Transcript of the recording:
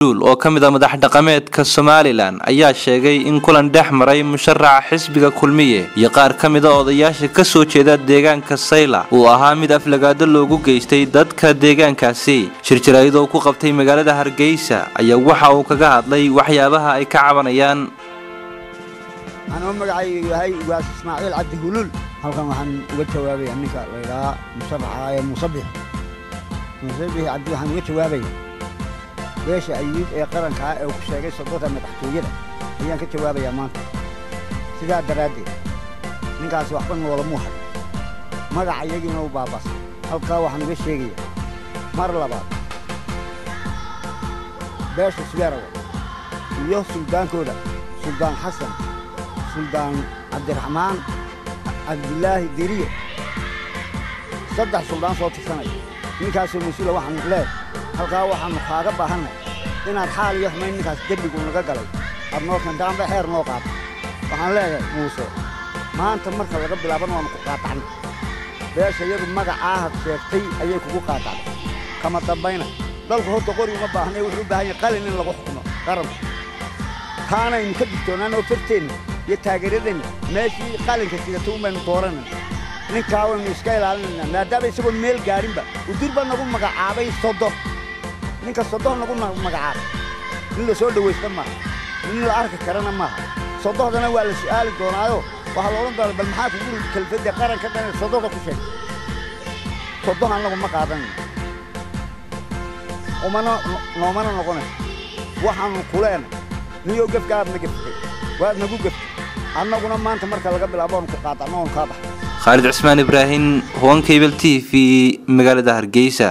Oo ka mid ah madax dhaqameedka Somalilan ayaa sheegay in kulan dhex maray musharaxa xisbiga Kulmiye iyo qaar ka mid a odayaasha ka soo jeeda deegaanka Sayla uu ahaa mid aflagaado loogu geystay dadka deegaankaasi. Shir jaraa'id oo ku qabtay magaalada Hargeysa ayaa waxa uu kaga hadlay waxyaabaha ay ka cabanayaan. Anuu magacaygu yahay Ugaas Ismaaciil Cabdi Huluul. Halkan waxaan uga jawaabaya ninka la yidhahaa musharaxa ee Muusabix, Muusabix Cabdi. Waxaan uga jawaabaya beesha Ayuub ee qarankaa ee uu ku sheegay sodonka madaxtooyada ayaan ka jawaabayaa maanta. Sidaa daraaddeed, ninkaasi waxba noolamuu hayo, magaca iyagiina u baabasay. Halkaa waxaan uga sheegaya mar labaad beesha Subeerawa iyo suldaankooda, Suldaan Xasan Suldaan Cabdiraxmaan Cabdilaahi Diriye, 3 suldaan soo tirsanaya. Ninkaasoo mas-uula waxaan leehay, halkaa waxaannu kaaga baahannahay inaad xaal iyo xumayn ninkaas dembigu naga galay aad noo keenta amba xeer noo qaata. Waxaan leeyahay Muuse, maanta marka laga bilaabana waannu ku qaatacnay. Beesha iyadu magacaahad sheegtay ayay kugu qaatacday. Kama dambayna, dalku horta qori uma baahnay, wuxuu u baahan yahay qalin in lagu xukumo qaranku. Taanaynu ka digtoonaan oo farteenna iyo taageeradeenna meeshii qalinka sidata un baynu dooranayna. Ninkaa waynu iska ilaalinaynaa, maadaama isagoon meel gaadhinba udirba nagu magacaabay sodo. Ninka sodoh nagu magacaabay nin la soo dhawaysta maaha, nin la arki karana maaha. Sodohdana waa la su'aali doonaayo, waxaa la odhan doonaa, bal maxaa kugu kalfadde qaranka dhan sodohda ku sheegay? Sodoh annagu ma qaadanayno, umana noomana noqonayso. Waxaannu ku leenay, niyow, gefkaaad na geftay, waad nagu geftay. Annaguna maanta marka laga bilaabo oonu ku qaadacno oonu kaa baxay. Khaalid Cismaan Ibraahim, Honkable TV, magaalada Hargeysa.